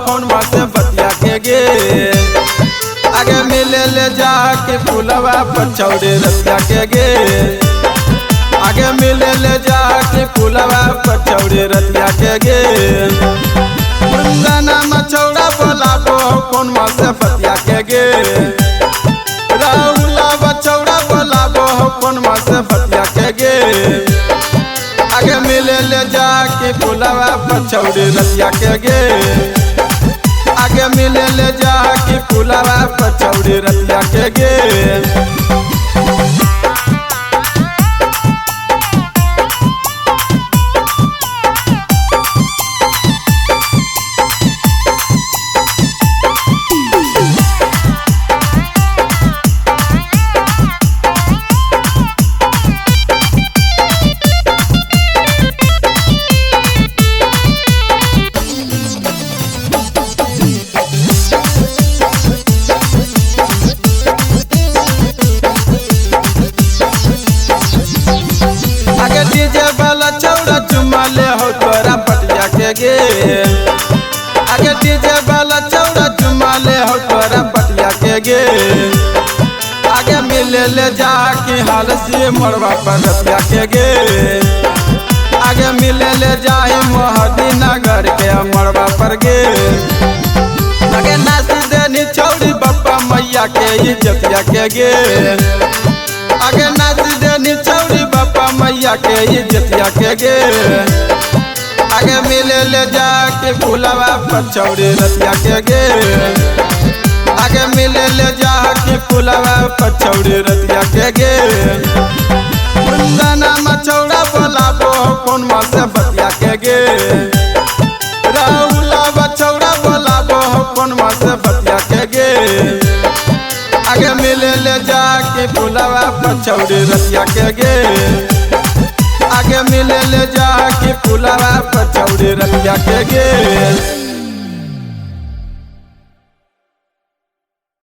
Phone से बतिया के गे। आगे मिले ले जाके पुलवा पर छौड़ी रतिया के गे। आगे मिले ले जाके पुलवा पर छौड़ी रतिया के गे। कुंदना मछौड़ा बोलाबो फोन से बतिया के गे। राहुला बछौड़ा बोलाबो फोन से बतिया के गे। आगे मिले ले जाके पुलवा पर छौड़ी रतिया के गे। आगे मिले ले जाके पुलवा पर छौड़ी रतिया के गे। आगे डीजे वाला छौड़ा चुमा ले हो तोरा पटिया के गे। आगे डीजे वाला छौड़ा चुमा ले हो तोरा पटिया के गे। आगे मिले ले जाके हाल से मोड़वा पर रतिया के गे। आगे मिले ले जाए मोहदी नगर के मोड़वा पर गे। आगे नाच देनी छौड़ी बप्पा मैया के इज्जतिया के गे। आगे नाच देनी छौड़ी बापा मैया के इज्जतिया के गे। आगे मिले ले जाके पुलवा पर छौड़ी रतिया के गे। आगे मिले ले जाके पुलवा पर छौड़ी रतिया के गे। कुंदना मछौड़ा बोलाबो फोन से बतिया के गे। राहुला बछौड़ा बोलाबो फोन से बतिया के गे। आगे मिले ले जाके पुलवा पर छौड़ी रतिया के गे। आगे मिले ले जाके पुलवा पर छौड़ी रतिया के गे।